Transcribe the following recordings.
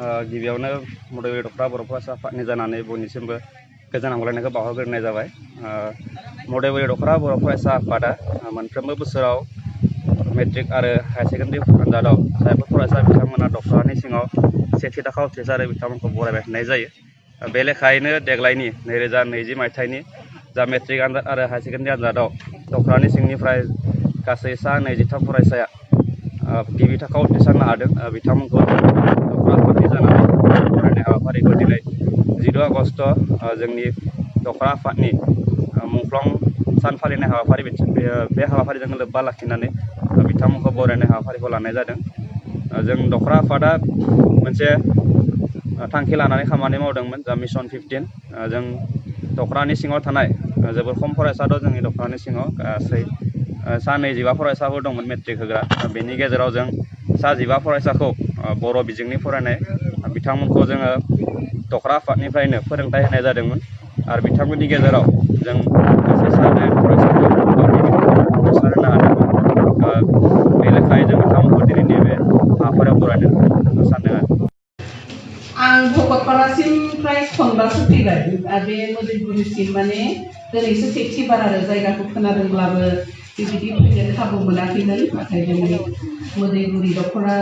गिबियावनो मद'बिलि दख'रा बर' फरायसा आफादनि जानानै बयनिसिमबो गोजोन हामलायनायखौ बावहरग्रोनाय जाबाय। मद'बिलि दख'रा बर' फरायसा आफादा मोनफ्रोमबो बोसोराव मेट्रिक आरो हायार सेकेन्डारि आनजादाव जायफोर फरायसा बिथांमोना दख'रानि सिङाव सेथि थाखोआव उथ्रिसारो बिथांमोनखौ बरायबाय थानाय जायो। बे लेखायैनो देग्लायनि 2020 मायथाइनि जा मेट्रिक आनजाद आरो हायार सेकेन्डारि आनजादाव दख'रानि सिंनिफ्राय गासै सा 23 फरायसाया गिबि थाखोआव उथ्रिसारनो हादों। बिथांमोनखौ दख'रा आफादनि जानानै बरायनाय हाबाफारिखौ दिनै 16 आगस्ट जोंनि दख'रा आफादनि मुंख्लं सान फालिनाय हाबाफारि बे हाबाफारिजों लोब्बा लाखिनानै बिथांमोनखौ बरायनाय हाबाफारिखौ लानाय जादों। जों दख'रा आफादा मोनसे थांखि लानानै खामानि मावदोंमोन, जा मिशन 15। जों दख'रानि सिङाव थानाय जोबोर खम फरायसा दं जोंनि दख'रानि सिङाव, गासै सा 25 फरायसाफोर दंमोन मेट्रिक होग्रा। बेनि गेजेराव जों सा 15 फरायसाखौ बर' बिजोंनि फरायनाय बिथांमोनखौ जोङो दख'रा आफादनिफ्रायनो फोरोंथाय होनाय जादोंमोन आरो बिथांमोननि गेजेराव जों गासै सा 9 फरायसाखौ उथ्रिसार होनो हादोंमोन। बे लेखायै जों बिथांमोनखौ दिनैनि बे हाबाफारियाव बरायनो सानदों आरो। आं भकतपारासिमफ्राय खनबासो फैबाय। बे मोदैगुरिसिम माने दिनैसो सेथि बार आरो जायगाखौ खोनादोंब्लाबो बेबायदि फैनो खाबु मोनाखैमोन। नाथाय दिनै मोदैगुरि दख'रा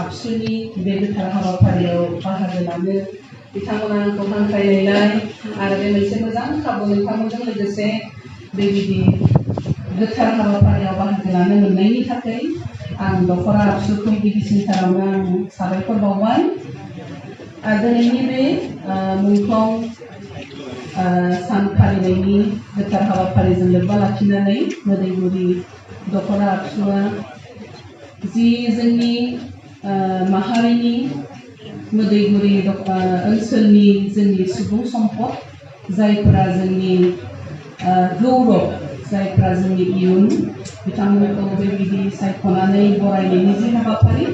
आबसुनि बे गोथार हाबाफारियाव बाहागो लानो बिथांमोना आंखौ हांख्रायनाय आरो बे मोनसे मोजां खाबु नोंथांमोनजों लोगोसे बेबायदि गोथार हाबाफारियाव बाहागो लानो मोननायनि थाखाय आं दख'रा आबसुखौ गिबिसिनथारावनो आं साबायखर बावबाय। दिनैनि बे मुंख्लं सान फालिनायनि गोथार हाबाफारिजों लोब्बा लाखिनानै मोदैगुरि दख'रा आबसुआ जि जोंनि माहारिनि मोदैगुरि ओनसोलनि जोंनि सुबुं सम्पद, जायफोरा जोंनि गौरब, जायफोरा जोंनि इयुन, बिथांमोनखौ बेबायदि सायख'नानै बरायनायनि जि हाबाफारि,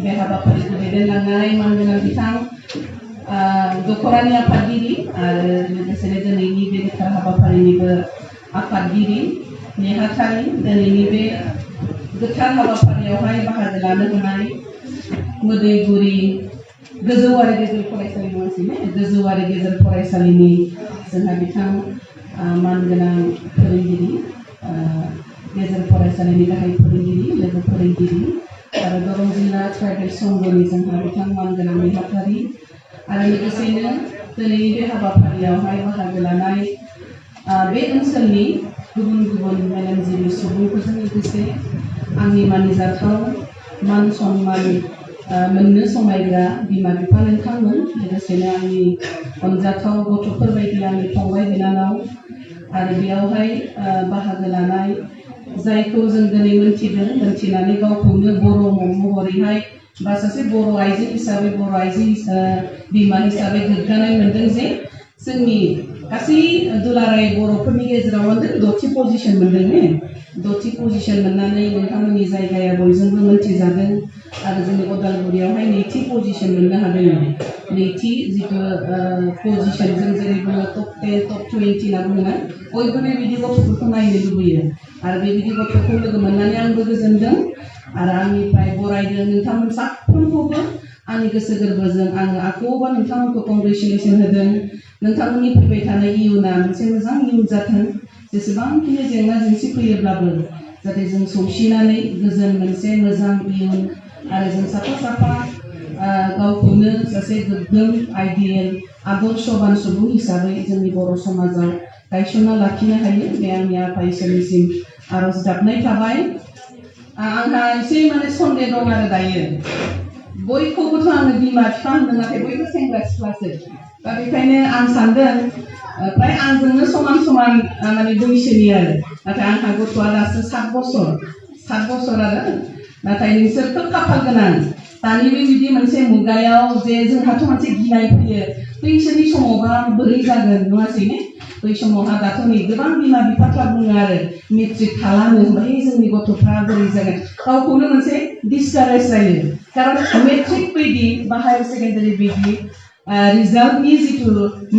बे हाबाफारिखौ दैदेनलांनाय मानगोनां बिथां दख'रानि आफादगिरि आरो लोगोसेनो दिनैनि बे गोथार हाबाफारिनिबो आफादगिरि नेहाथारि, दिनैनि बे गोथार हाबाफारियावहाय बाहागो लानो हानाय मोदैगुरि गोजौआरि गेजेर फरायसालि गोजौआरि गेजेर फरायसालिनि जोंहा बिथां मानगोनां फोरोंगिरि, गेजेर फरायसालिनि गाहाय फोरोंगिरि, लोगो फोरोंगिरि आरो दरं जिल्ला ट्राइबेल संघनि जोंहा बिथां मानगोनां नेहाथारि आरो लोगोसेनो दिनैनि बे हाबाफारियावहाय बाहागो लानाय बे ओनसोलनि गुबुन गुबुन मेलेमजिबि सुबुंफोरजों लोगोसे आंनि मानिजाथाव मान सन्मान मोननो समायग्रा बिमा बिफा नोंथांमोन, लोगोसेनो आंनि अनजाथाव गथ'फोर बायदि आंनि फंबाय बिनानाव आरो बेयावहाय बाहागो लानाय जायखौ जों दिनै मोनथिनानै गावखौनो बर' महरैहाय बा सासे बर' आइजो हिसाबै बिमा हिसाबै गोग्गानाय मोनदों जे जोंनि गासै दुलाराय बर'फोरनि गेजेराव मोनदों 6थि पजिशन मोनदों। 6थि पजिशन मोननानै नोंथांमोननि जायगाया बयजोंबो मोनथिजादों आरो जोंनि उदालगुरियावहाय 2थि पजिशन मोननो हादों। 2थि जिथु पजिशन जों जेरै बुङो टप 10 टप 20 होनना बुङो, बयबो बेबायदि गथ'फोरखौ नायनो लुबैयो आरो बेबायदि गथ'खौ लोगो मोननानै आंबो गोजोनदों आरो आंनिफ्राय बरायदों। नोंथांमोन साफ्रोमखौबो आंनि गोसो गोरबोजों आङो आखौबा नोंथांमोनखौ कंग्रेचुलेसन होदों। नोंथांमोननि फैबाय थानाय इयुना मोनसे मोजां इयुन जाथों। जेसेबांखिनि जेंना जेंसि फैयोब्लाबो जाहाथे जों सौसिनानै गोजोन मोनसे मोजां इयुन आरो जों साफा गावखौनो सासे गोग्गोम आइडियेल आदर्शबान सुबुं हिसाबै जोंनि बर' समाजाव गायसनना लाखिनो हायो। बे आंनि आफा इसोरनिसिम आरज गाबनाय थाबाय। आंहा एसे माने सन्देह दं आरो दायो, बयखौबोथ' आङो बिमा बिफा होनदों, नाथाय बयबो सेंग्रा सिख्लासो। दा बेखायनो आं सानदों फ्राय आंजोंनो समान माने बैसोनि आरो, नाथाय आंहा गथ'आ दासो 7 बोसोर आरो। नाथाय नोंसोरथ' खाफाल गोनां, दानि बेबायदि मोनसे मुगायाव जे जोंहाथ' मोनसे गिनाय फैयो, बैसोरनि समावबा बोरै जागोन नङासै ने? बै समावहा दाथ' नै गोबां बिमा बिफाफ्रा बुङो आरो मेट्रिक खालामो ओमफ्राय जोंनि गथ'फ्रा बोरै जागोन, गावखौनो मोनसे डिसकारेज जायो। खारन मेट्रिक बायदि बा हायार सेकेन्डारि बायदि रिजाल्टनि जिथु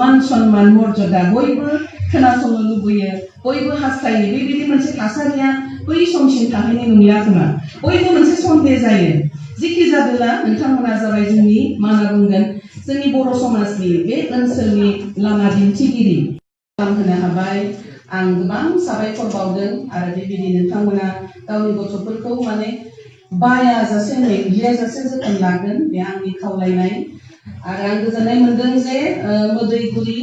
मान सन्मान मर्यादा बयबो खोनासंनो लुबैयो, बयबो हास्थायो। बेबायदि मोनसे थासारिया बै समसिम थाहैनाय नंला खोमा बयबो मोनसे सन्देह जायो जेखि जादोला नोंथांमोना जाबाय जोंनि मा होनना बुंगोन जोंनि बर' समाजनि बे ओनसोलनि लामा दिन्थिगिरि खालामहोनो हाबाय आं गोबां साबायखर बावदों आरो बेबायदि नोंथांमोना गावनि गथ'फोरखौ माने बायाजासे नेग्लियाजासे जोथोन लागोन बे आंनि खावलायनाय आरो आं गोजोननाय मोनदों जे मोदैगुरि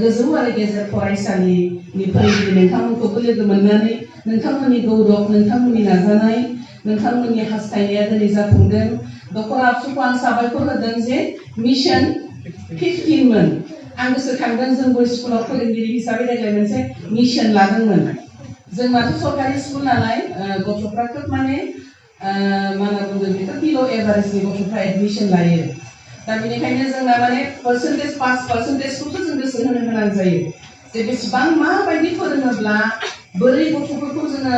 गोजौ आरो गेजेर फरायसालिनि फोरोंगिरि नोंथांमोनखौबो लोगो मोननानै नोंथांमोननि गौरब नोंथांमोननि नाजानाय नोंथांमोननि हास्थायनाया दिनै जाफुंदों दखर आबसुखौ आं साबायखर होदों जे मिशन 15 मोन आं गोसोखांदों जोंबो स्कुलाव फोरोंगिरि हिसाबै देग्लाय मोनसे मिशन लादोंमोन जोंनाथ' सरकारि स्कुल नालाय गथ'फ्रा खोब माने मा होनना बुंगोन बेखौ बिल' एभारेजनि गथ'फ्रा एडमिशन लायो दा बेनिखायनो जोंना माने पार्सेन्टेज पास पार्सेन्टेजखौथ' जों गोसो होनो गोनां जायो जे बेसेबां माबायदि फोरोङोब्ला बोरै गथ'फोरखौ जोङो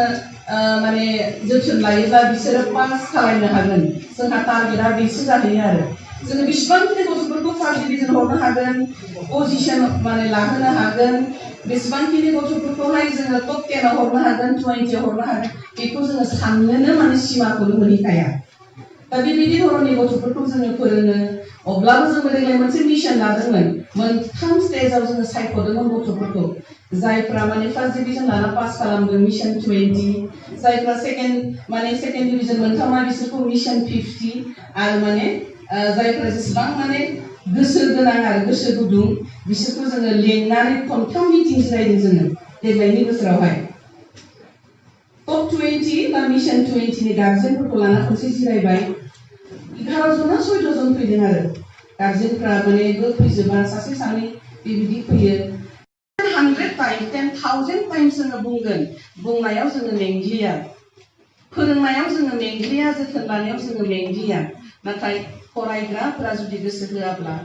माने जोथोन लायोब्ला बिसोरो पास खालामनो हागोन जोंहा टारगेटआ बेसो जाहैयो आरो जोङो बेसेबांखिनि गथ'फोरखौ फार्स्ट डिभिजन हरनो हागोन पजिशन माने लाहोनो हागोन बेसेबांखिनि गथ'फोरखौहाय जोङो टप 10 आव हरनो हागोन 20 आव हरनो हागोन बेखौ जोङो साननोनो माने सिमाखौनो मोनहैखाया दा बेबायदि धरननि गथ'फोरखौ जोङो फोरोङो अब्लाबो जोङो देग्लाय मोनसे मिशन लादोंमोन मोनथाम स्टेजाव जोङो सायख'दोंमोन गथ'फोरखौ जायफ्रा माने फार्स्ट डिभिजन लाना पास खालामदों मिशन 20 जायफ्रा सेकेन्ड डिभिजन मोनथामा बिसोरखौ मिशन 50 आरो माने जायफ्रा जेसेबां माने गोसो गोनां आरो गोसो गुदुं बिसोरखौ जोङो लेंनानै खनथाम मिटिं जिरायदों जोङो देग्लायनि बोसोरावहाय टप 20 बा मिशन 20 नि गार्जेनफोरखौ लाना खनसे जिरायबाय 11 जना 14 जन फैदों आरो गार्जेनफ्रा माने फैजोबा सासे सानै बेबायदि फैयो 100 टाइम्स 10,000 टाइम्स जोङो बुंगोन बुंनायाव जोङो मेंग्लिया फोरोंनायाव जोङो मेंग्लिया जोथोन लानायाव जोङो मेंग्लिया नाथाय फरायग्राफोरा जुदि गोसो होआब्ला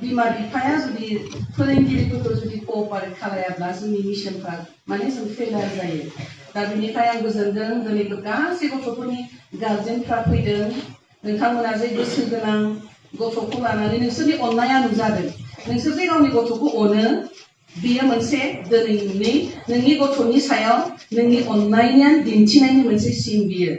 बिमा बिफाया जुदि फोरोंगिरिफोरखौ जुदि क'अपारेट खालायाब्ला जोंनि मिशनफ्रा माने जों फेलार जायो दा बेनिखाय आं गोजोनदों दिनै गासै गथ'फोरनि गार्जेनफ्रा फैदों नोंथांमोना जे गोसो गोनां गथ'खौ लानानै नोंसोरनि अननाया नुजादों नोंसोर जे गावनि गथ'खौ अनो बेयो मोनसे दिनै नोंनि गथ'नि सायाव नोंनि अननायनि दिन्थिनायनि मोनसे सिन बियो